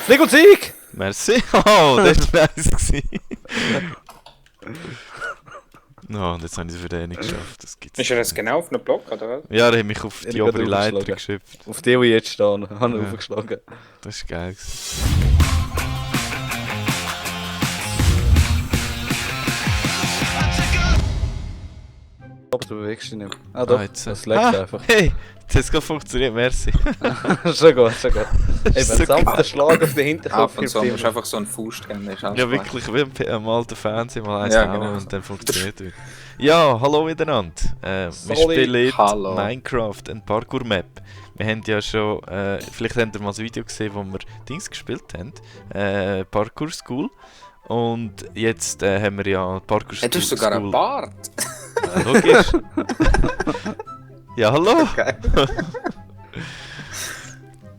Flieg und Sieg! Merci. Oh, das war nice. No, und jetzt habe ich es für den nicht geschafft. Das gibt's Ist er jetzt genau auf einem Block, oder was? Ja, der hat mich auf Ich die hab obere gerade Leiter aufgeschlagen. geschöpft. Auf die, wo ich jetzt stehe, habe ich Ja. aufgeschlagen. Das ist geil. Aber du bewegst dich nicht mehr. Ah doch, jetzt. das leckt einfach. Hey, das hat gerade funktioniert, merci. Schon gut, schon gut. Das Ey, ist wenn so sanfter Schlag auf den Hinterkopf Ab und zu hilft musst du immer. einfach so einen Fuß geben. Das ist alles Ja, klar. wirklich, wie am alten Fernsehen mal eins Ja, hauen genau. und dann funktioniert wieder. Ja, hallo miteinander. Wir Sorry. spielen Hallo. Minecraft, eine Parkour-Map. Wir haben ja schon, vielleicht habt ihr mal ein Video gesehen, wo wir Dings gespielt haben. Parkour School. Und jetzt haben wir ja Parkour School. Hey, du hast sogar einen Bart. Ja, logisch. Ja, hallo. Okay.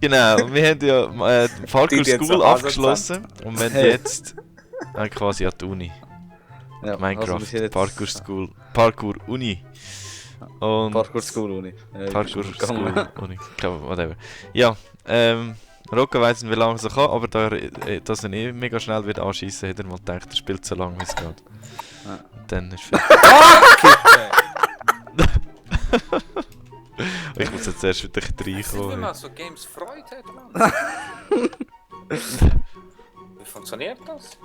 Genau, wir haben ja Parkour Die jetzt School so abgeschlossen und wir haben Hey. jetzt quasi an die Uni. Ja, Minecraft, also wir sind jetzt- Parkour School, Parkour Uni. Und Parkour School Uni. Ja, ich Parkour bin schon gegangen. School Uni. Ich glaube, whatever. Ja, Rocco weiss nicht, wie lange es kann, aber dass er eh mega schnell wird anschießen, hat er mal gedacht, er spielt so lange, wie es geht. Ja. Dann ist viel. Ich muss jetzt erst wieder Wie reinkommen. man so Games Freude hat, Mann. Wie funktioniert das?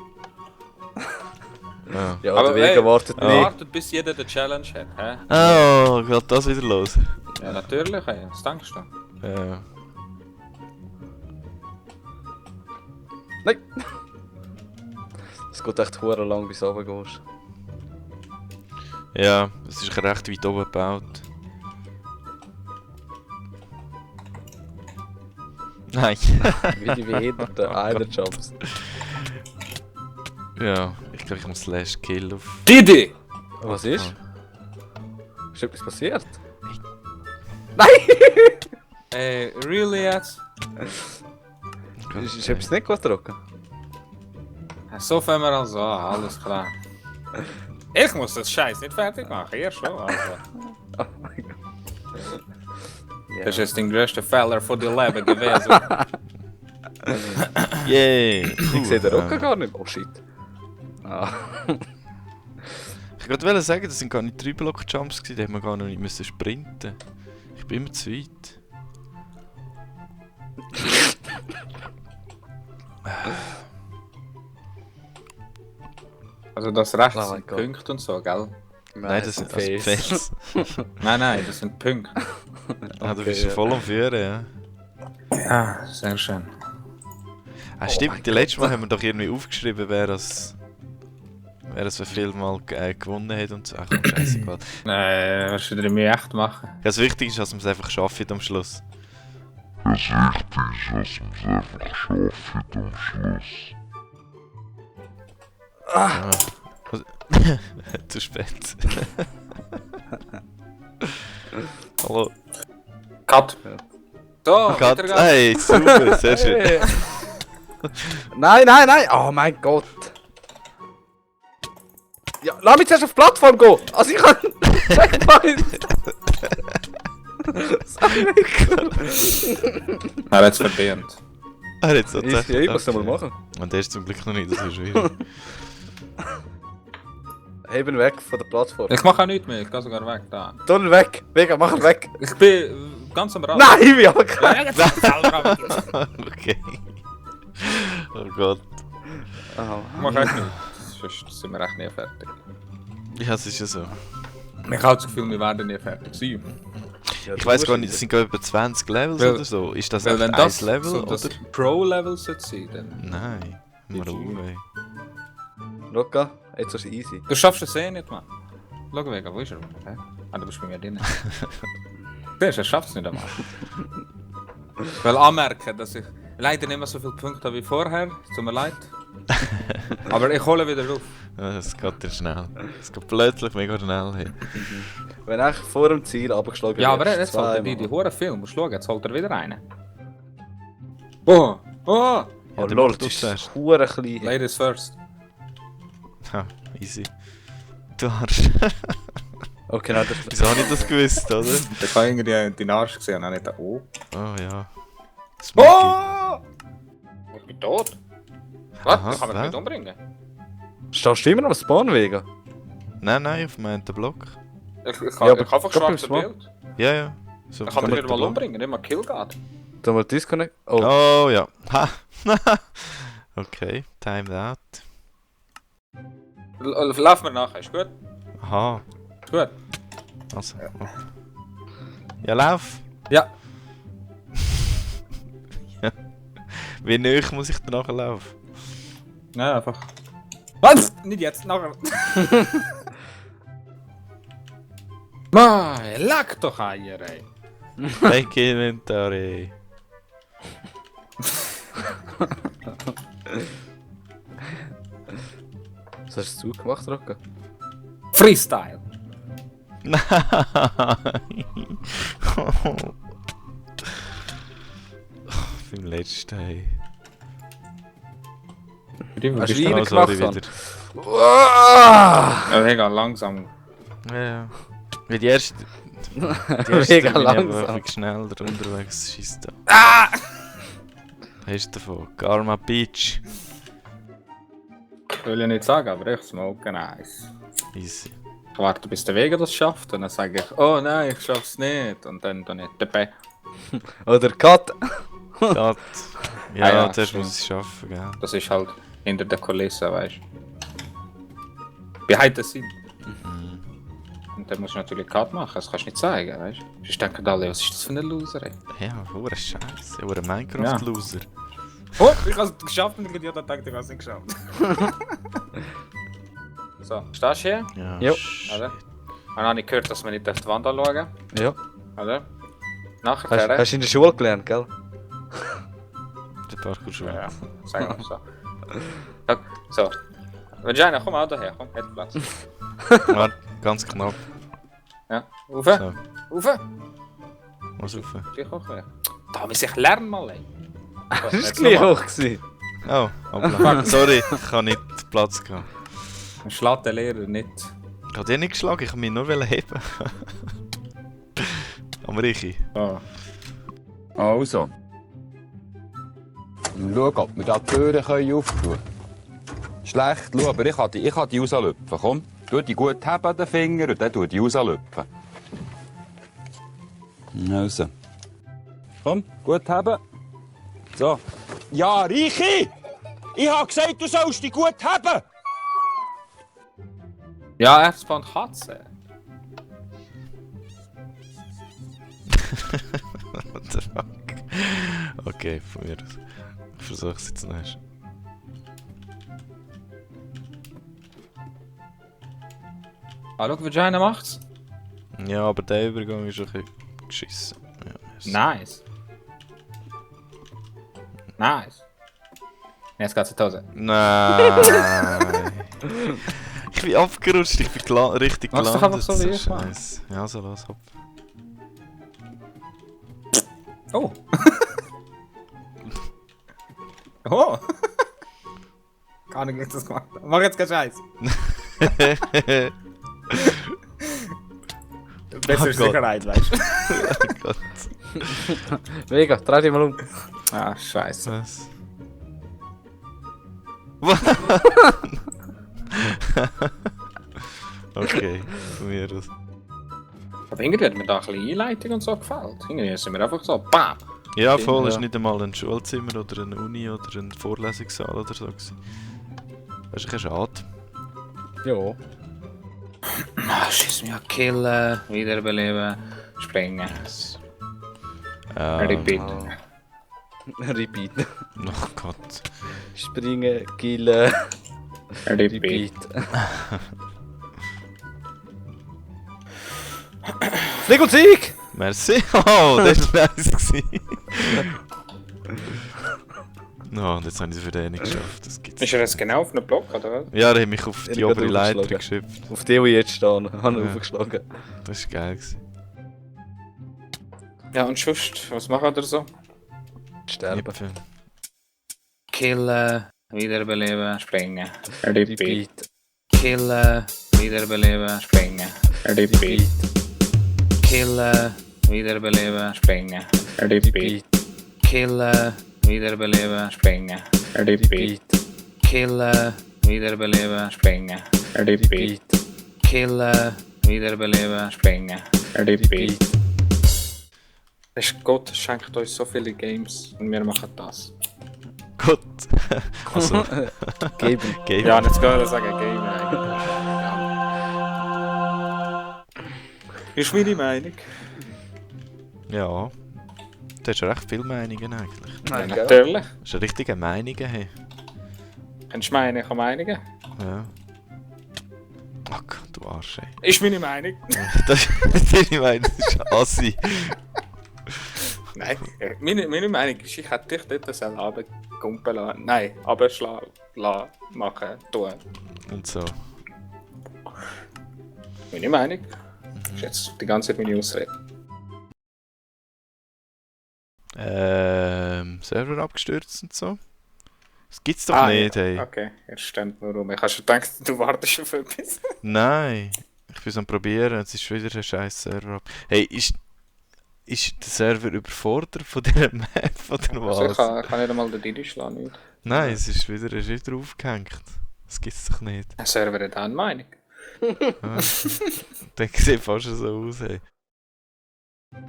Ja. Ja, Aber der Weg hey, erwartet Ja. nicht. Wartet, bis jeder die Challenge hat, hä? Oh, geht das wieder los? Ja, natürlich, ey. Was denkst du? Ja. Nein! Es geht echt hure lang, bis du runter gehst. Ja, es ist recht weit oben gebaut. Nein. Wie die behinderten Eiderjumps. Ja, ich glaube, ich muss Slash Kill auf. Didi! Was ist? Ah. Ist etwas passiert? Ey, really jetzt? Ist etwas nicht gut gedrückt? So fangen wir also an, alles klar. Ich muss das Scheiß nicht fertig machen, ihr schon, also. Oh mein Gott. Das ist jetzt der größte Fehler von die Leben gewesen. Yay! Ich sehe den Rücken gar nicht. Oh shit. Ah. Ich wollte sagen, das sind gar nicht 3 Block-Jumps gewesen, da hätten wir gar noch nicht müssen sprinten. Ich bin immer zu weit. Also das rechts Oh mein sind Gott. Punkte und so, gell? Nein, das sind Face. Fels. Nein, das sind Punkte. Ah, du Okay, bist ja ja. voll am Führen, ja. Ja, sehr schön. Ah, mein stimmt, die Gott. letzte Mal haben wir doch irgendwie aufgeschrieben, wer das so viel mal gewonnen hat und so. Ach, komm, scheißegal. Was du mir echt machen? Das Wichtige ist, dass man es einfach schafft am Schluss. Das Wichtigste ist, dass man es einfach schafft am Schluss. Ah. Zu spät. Hallo. Cut! Ja. So, Cut. weiter geht's. Hey, super, sehr schön. Hey. Nein, nein, nein! Oh mein Gott! Ja, lass mich zuerst auf die Plattform gehen! Also ich kann... Checkpoint! Er hat's verdient. Er hat es Ja, tatsächlich. ich muss das mal machen. Und der ist zum Glück noch nicht, das ist schwierig. Heben weg von der Plattform. Ich mach auch nichts mehr, ich geh sogar weg. Da. Tunnel weg! Vega, mach ihn weg! Ich bin ganz am Rand. Nein, ich bin aber Ja, jetzt ist selber. Okay. Oh Gott. Oh. Mach echt nicht. Sonst sind wir echt nie fertig. Ja, es ist ja so. Ich habe das Gefühl, wir werden nie fertig sein. Ich weiß gar nicht, es sind gerade etwa 20 Levels Weil- oder so. Ist das Weil echt wenn ein das Level so oder? das Pro-Level sollte sein, dann... Nein. Mal auf, ey. Luca, jetzt ist es easy. Du schaffst es eh nicht, Mann. Schau weg, wo ist er? Hä? Ah, du bist bei mir drin. Er schafft es nicht einmal. Ich will anmerken, dass ich leider nicht mehr so viele Punkte habe wie vorher. Tut mir leid. Aber ich hole wieder auf. Ja, das geht ja schnell. Es geht plötzlich mega schnell. Hey. Wenn ich vor dem Ziel abgeschlagen Ja, aber jetzt holt er die Hure Film. Musst schauen, jetzt holt er wieder einen. Oh! Oh! Oh Ja, dann lol, mach du das zuerst. ist hure klein. Ladies first. Ha, easy. Du Arsch. Okay, nein, das Wieso habe ich das gewusst, oder? Ich habe irgendwie deinen Arsch gesehen und auch nicht den O. Oh ja. Smoky. Oh! Ich bin tot. Was? Aha, Ich kann mich was? nicht umbringen. Stehst du immer noch am Spawn wegen? Nein, auf meinem Block. Ich Ja, kann aber einfach glaub, schwarze beim Bild. Ja. So Ich kann mich nicht mal Block. umbringen, nicht mal Killguard. Da mal Disconnect. Oh, Oh ja. Ha. Okay, time that. Lauf mir nachher, ist gut? Aha. Ist gut? Also. Okay. Ja, lauf. Ja. Ja. Wie nöch muss ich danach laufen? Nein, einfach. Was? Nicht jetzt, nachher. Mann, leck doch Eier, ey. Take Inventory. was hast du gemacht, Rocco? Freestyle. Nein. Beim letzten. Hey. Hast du Oh, reingemacht, sorry Mann? wieder. Uah! Mega langsam. Ja. Wie die erste. Die erste Mega bin ich aber langsam. ein bisschen schneller unterwegs. Scheiss da. Ah! Hast du davon? Karma Beach. Will ich nicht sagen, aber ich smoke nice. Easy. Ich warte, bis der Wege das schafft und dann sage ich, oh nein, ich schaff's nicht. Und dann nicht dabei. Oder Cut. Gott. Ja, Ah ja, das stimmt. muss ich schaffen, gell? Das ist halt hinter der Kulisse, weißt du. Behind the scene. Und dann musst du natürlich Cut machen, das kannst du nicht zeigen, weißt du. Sonst denken alle, was ist das für ein Loser, ey. Ja, hure Scheiße. Hure Minecraft-Loser. Oh, ich hab's geschafft und ich dachte, ich hab's nicht geschafft. So, stehst du hier? Ja, Jo. shit. Oder? Und dann habe ich gehört, dass man nicht auf die Wand anschauen. Ja. Oder? Nachher. Hast du in der Schule gelernt, gell? Der Parkour schon. Ja, sagen wir so. So. Vagina, komm auch daher, komm, hätte Platz. Warte, ganz knapp. Ja, rauf, So, rauf. was rauf? Gleich hoch wieder. Da muss ich lernen mal, ey. So, Das jetzt war gleich nochmal. hoch gewesen. Oh, hoppla. Sorry, ich habe nicht Platz gehabt. Schlägt der Lehrer nicht. Ich habe dich nicht geschlagen, ich wollte mich nur heben. Am Richi. So. Also. Schau, ob wir da die Türen öffnen können. Schlecht, schau, aber ich kann die rauslüpfen. Komm, tu die gut haben an den Finger und dann tu die rauslüpfen. Also. Komm, gut haben. So. Ja, Richi! Ich habe gesagt, du sollst die gut haben! Ja, er spawnt Katze. What the fuck? Okay, von mir aus. Ich versuche es jetzt noch. Ah, schau, Vagina macht's. Ja, aber der Übergang ist ein bisschen geschissen. Ja, merci. Nice. Nice. Jetzt geht's in die Hose. Nein. Ich bin abgerutscht, ich bin richtig Mach's doch gelandet. einfach so wie ich, Mann. Scheiße. Ja, so los, hopp. Oh. Oh. Gar nicht, wie ich das gemacht habe. Mach jetzt keinen Scheiß. Besser ist Gott. Sicherheit, weißt du. Oh Gott. Mega, dreh dich mal um. Ah, Scheiße. Was? Okay, von mir aus. Aber irgendwie hat mir da ein bisschen Einleitung und so gefällt. Irgendwie sind wir einfach so, BAM! Ja, voll, Ja. ist nicht einmal ein Schulzimmer oder eine Uni oder ein Vorlesungssaal oder so gewesen. Das ist ein bisschen schade. Ja. Ah, schieß mich an, killen, wiederbeleben, springen. Repeat. Repeat. Oh Gott. Springen, killen, Repeat. repeat. Flieg und Sieg! Merci. Oh, das war nice gewesen. No, und jetzt habe ich es für den nicht geschafft. Das gibt's. Ist er jetzt genau auf einem Block, oder was? Ja, der hat mich auf Ich die hab obere gerade Leiter aufgeschlagen. geschippt. Auf die, wo ich jetzt stehe, habe ich Ja. aufgeschlagen. Das war geil gewesen. Ja, und sonst, was macht er so? Sterben. Äpfel. Killen, wiederbeleben, springen. Repeat. Repeat. Killen, wiederbeleben, springen. Repeat. Repeat. Killen, wiederbeleben, springen. Repeat. Repeat. Killen, wiederbeleben, springen. Repeat. Killen, wiederbeleben, springen. Repeat. Killen, wiederbeleben, springen. Repeat. Gott schenkt uns so viele Games und wir machen das. Gut. Also, Geben. Game. Ja, jetzt kann ich sagen, Game eigentlich. Ist meine Meinung. Ja. Du hast recht viele Meinungen eigentlich. Nein, Ja, gell? natürlich. Das ist eine richtige Meinung, hey. Kennst du meine? Ich habe Meinungen. Ja. Ach Gott, du Arsch, ey. Ist meine Meinung. Das ist deine Meinung, das ist assi. Nein, meine Meinung ist, ich hätte dich dort selber runterkumpeln lassen. Nein, runterschlagen lassen, machen, tun. Und so. Meine Meinung. Ist jetzt die ganze Zeit meine Ausrede. Server abgestürzt und so. Das gibt's doch Ah, nicht, ja. hey. Okay, jetzt stimmt warum. Ich habe schon gedacht, du wartest auf etwas. Nein. Ich bin am probieren, es ist schon wieder ein scheiß Server ab. Hey, ist der Server überfordert von dieser Map oder was? Also ich kann nicht einmal den Didi schlagen. Nicht. Nein, es ist wieder aufgehängt. Das gibt's doch nicht. Ein Server hat auch eine Meinung. Ah. Der sieht fast so aus, hey.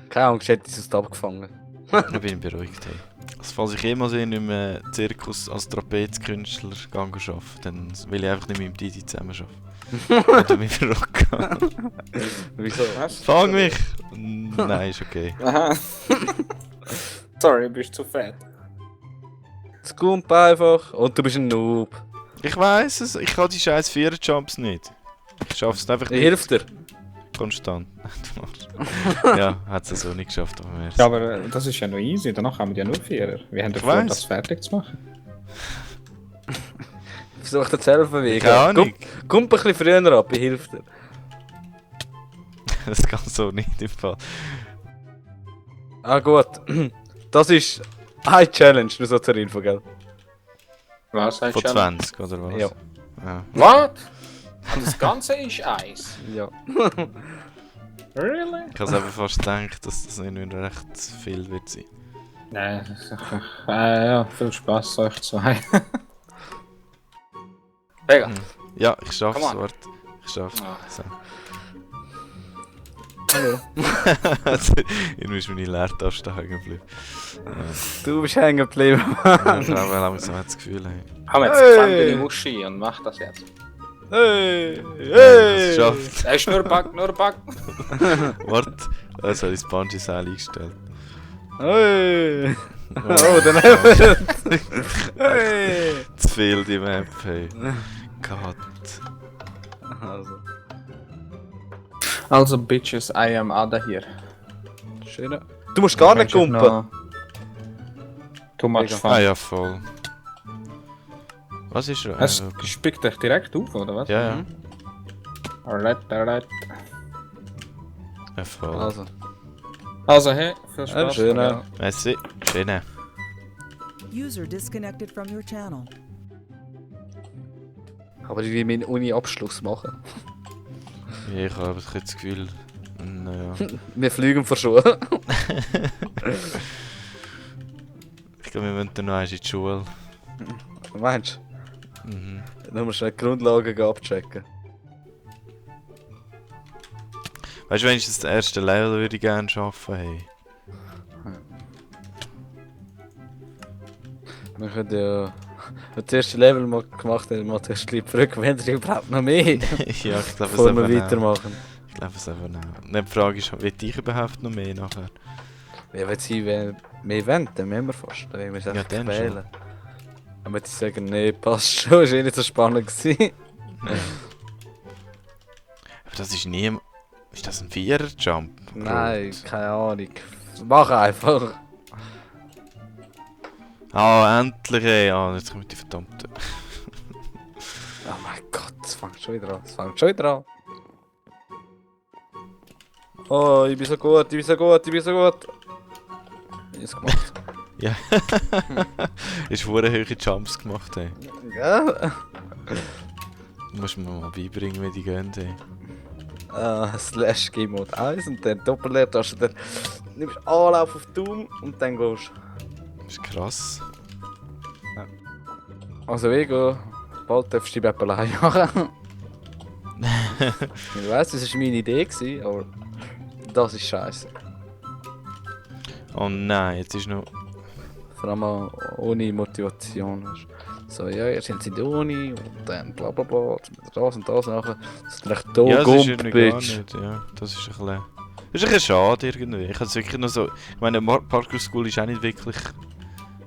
Keine Ahnung, ich hätte es abgefangen. Da bin ich beruhigt, hey. Also, falls ich jemals in einem Zirkus als Trapezkünstler arbeite, dann will ich einfach nicht mit dem Didi zusammen arbeiten. Oder mit dem Rock. Wieso? Was? Fang mich! Nein, ist okay. Aha. Sorry, bist zu fett. Es kommt einfach und du bist ein Noob. Ich weiss es, ich kann die scheiß 4-Jumps nicht. Ich schaff's einfach Ich nicht hilf dir. konstant. Du Arsch. Ja, hat es so nicht geschafft, aber merci. Ja, aber das ist ja noch easy. Danach haben wir ja nur Vierer. Wir haben davor, weiss. das fertig zu machen. Versuch dir zu helfen, wie Keine Ahnung. Komm ein bisschen früher ab, ich hilf dir. Das kann so nicht im Fall. Ah gut. Das ist eine Challenge, nur so zur Info, gell? Was heißt Von schon? 20, oder was? Ja. Ja. Was? Und das Ganze ist Eis. Ja. Really? Ich habe einfach fast gedacht, dass das nicht mehr recht viel wird sein. Nein, das ist ja, viel Spaß euch zwei. Mega. Ja, ich schaff's, Come on. warte. Ich schaff's. Ah. So. Hallo. Irgendwie ist meine Leertaste hängen geblieben. Du bist hängen geblieben. Ich glaube, langsam hat das Gefühl, hey. Komm jetzt, Hey. fang deine Muschi und mach das jetzt. Hey! Es Hey! schafft. Er ist nur Bug, nur Bug. Warte, das habe ich das Bungee-Seil eingestellt. Hey! Oh, dann haben wir Hey! Zu viel die Map, hey. Gott. Also, Also, Bitches, I am Ada hier. schön. Du musst gar nicht kumpen. Too much Mega. fun. Ah ja, voll. Was ist er? Es Okay. spickt dich direkt auf, oder was? Ja, ja. Alright, alright. Ja, voll. Also, Also, hey, viel Spaß. schöner. Merci. Schön. User disconnected from your channel. aber ich will meinen Uni-Abschluss machen. Ja, ich habe das Gefühl. Naja. Wir fliegen vor Schule. Ich glaube, wir müssen dann noch einmal in die Schule. Meinst Mhm. du? Dann musst du die Grundlagen abchecken. Weißt du, wenigstens das erste Level würde ich gerne schaffen, hey. Wir können ja... Wenn das erste Level mal gemacht haben, mal das Clip zurück, wenn ihr überhaupt noch mehr, Ja, ich glaube, es bevor wir eben auch. weitermachen. Ich glaube, es eben auch. Und die Frage ist, will ich überhaupt noch mehr nachher? Ja, wenn sie mehr wollen, dann müssen wir fast. Dann wollen wir es Ja, einfach dann wählen. Aber die sagen, nee, passt schon, ist eh nicht so spannend gewesen. Aber das ist nie... Ist das ein Vierer-Jump? Nein, keine Ahnung. Mach einfach. Ah, endlich, ey. Ah, jetzt kommt die verdammte... Oh mein Gott, es fängt schon wieder an. Es fängt schon wieder an. Oh, ich bin so gut, ich bin so gut, ich bin so gut. Ich hab's gemacht. Ja. Ist verdammt hohe Jumps gemacht, ey. Gell? Du musst mir mal beibringen, wie die gehen, ey. Slash G-Mode 1 und dann Doppelleertaste, dann nimmst du Anlauf auf Doom und dann gehst du. Das ist krass. Also ich gehe, bald darfst du die Map allein machen. Ich weiss, das war meine Idee, aber das ist scheiße. Oh nein, jetzt ist noch... Vor allem auch ohne Motivation. Weißt. So, ja, jetzt sind sie in der Uni und dann bla bla bla, jetzt müssen wir das und das nachher. Das ist echt da, Ja, das ist Gump, irgendwie gar Bitch. nicht, ja. Das ist ein bisschen... Das ist ein bisschen schade irgendwie. Ich hatte wirklich noch so... Ich meine, Parkour School ist auch nicht wirklich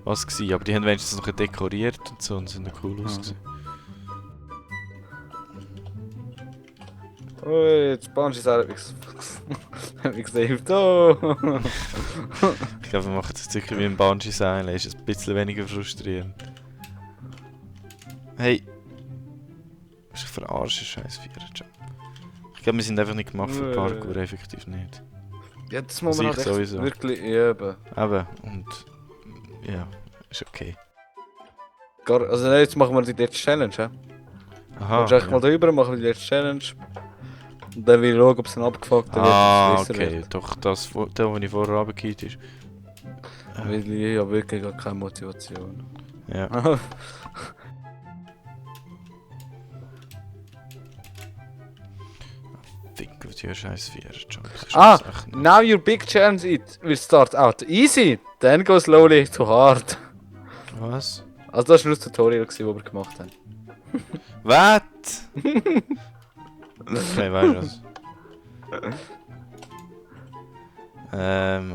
was gewesen, aber die haben wenigstens noch dekoriert und so und sind noch cool ausgesehen. Ui, jetzt Bungee hat mich gesaved. Oh. Ich glaube, wir machen das wirklich wie ein Bungee-Seil, ist ein bisschen weniger frustrierend. Hey! Was ist verarschen, scheiß Vierer-Jump. Ich glaube, wir sind einfach nicht gemacht für Parkour, effektiv nicht. Ja, das muss man Also halt ich echt sowieso. wirklich üben. Aber, und... Ja, ist okay. Also jetzt machen wir die letzte Challenge, hä? Aha, Kommst echt mal drüber, machen wir die letzte Challenge. Und dann will ich schauen, ob es dann abgefuckt wird. Ah, ob es besser okay. wird. Doch, das, der, den ich vorher runtergekehrt ist. Weil ich habe wirklich gar keine Motivation. Ja. Think of your scheiß Vierer-Jumps. Now your big challenge it will start out easy, then go slowly to hard. Was? Also das war nur das Tutorial, das wir gemacht haben. Was? Okay, weißt du was?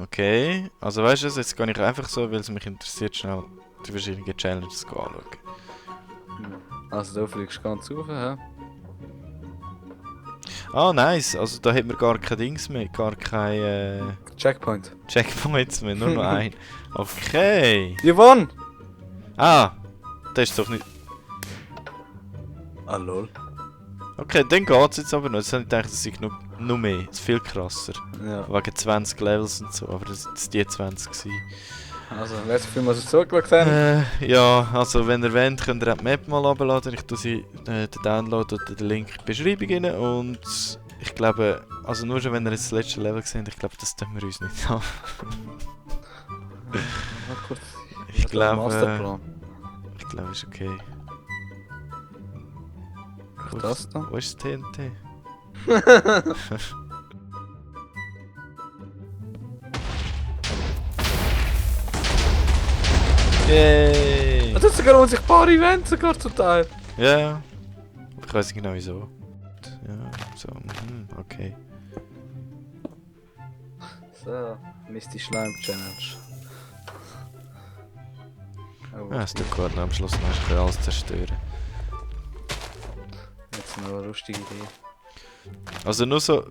Okay. Also weißt du was, jetzt gehe ich einfach so, weil es mich interessiert, schnell die verschiedenen Challenges anschauen. Also da fliegst du ganz rauf, hä? Ah, nice. Also da hat man gar kein Dings mehr, gar keine Checkpoint. Checkpoints mehr, nur noch ein. Okay. You won! Ah, das ist doch nicht... Ah lol. Okay, dann geht's jetzt aber noch. Jetzt habe ich gedacht, das sei noch mehr. Das ist viel krasser. Ja. Wegen 20 Levels und so, aber das waren die 20 gewesen. Also, letztes Film, was ihr zugeschaut habt. Ja, also wenn ihr wollt, könnt ihr auch die Map mal runterladen. Ich tue sie, den Download oder den Link in die Beschreibung rein. Und ich glaube, also nur schon wenn ihr jetzt das letzte Level gesehen ich glaube, das tun wir uns nicht an. Kurz. Ich glaube, Masterplan. ich glaube, ist okay. Wo Das ist- da? Wo ist das TNT? Yay! Das ist sogar unsichtbare Events sogar zum Teil. Ja, ja. Ich weiß nicht genau wieso. Ja, so, okay. So, Misty Slime Challenge. Oh, Ja, es tut gut, am Schluss noch ich alles zerstören. Jetzt noch eine lustige Idee. Also nur so,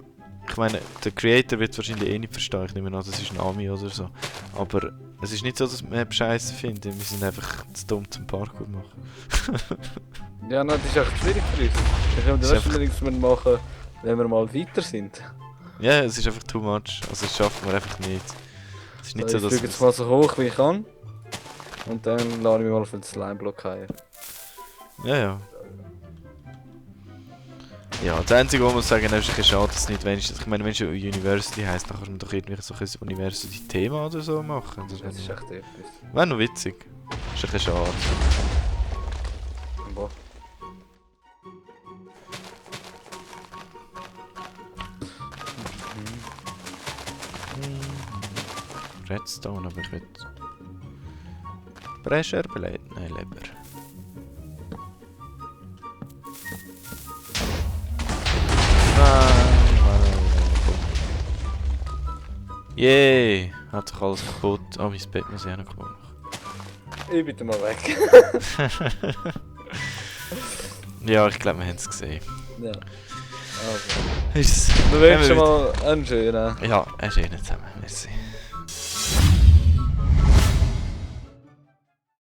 ich meine, der Creator wird es wahrscheinlich eh nicht verstehen, ich nehme an, das ist ein Ami oder so. Aber es ist nicht so, dass wir Scheiße finden, wir sind einfach zu dumm zum Parkour machen. Ja, nein, das ist echt schwierig für uns. Wir können Das das ist einfach- nichts mehr machen, wenn wir mal weiter sind. Ja, es ist einfach too much, also das schaffen wir einfach nicht. Es ist nicht so, Ich dass fliege jetzt mal so hoch wie ich kann. Und dann lade ich mich mal auf den Slime-Block ein. Ja, ja. Ja, das Einzige, was man sagen kann, ist ein bisschen schade, dass es nicht wenigstens... Ich meine, wenn es schon University heisst, dann kann man doch irgendwie so ein University-Thema oder so machen. Das Das ist wäre echt etwas. wär noch witzig. Ist ein bisschen schade. Boah. Redstone, aber ich will... Pressure Blade? Nein, lieber. Yay! Hat sich alles kaputt. Oh, mein Bett muss ich auch noch kaputt machen. Ich bitte mal weg. Ja, ich glaube, wir haben es gesehen. Ja. Also. Ist Du willst schon mal anschauen. Ja, er ist eh nicht zusammen. Merci.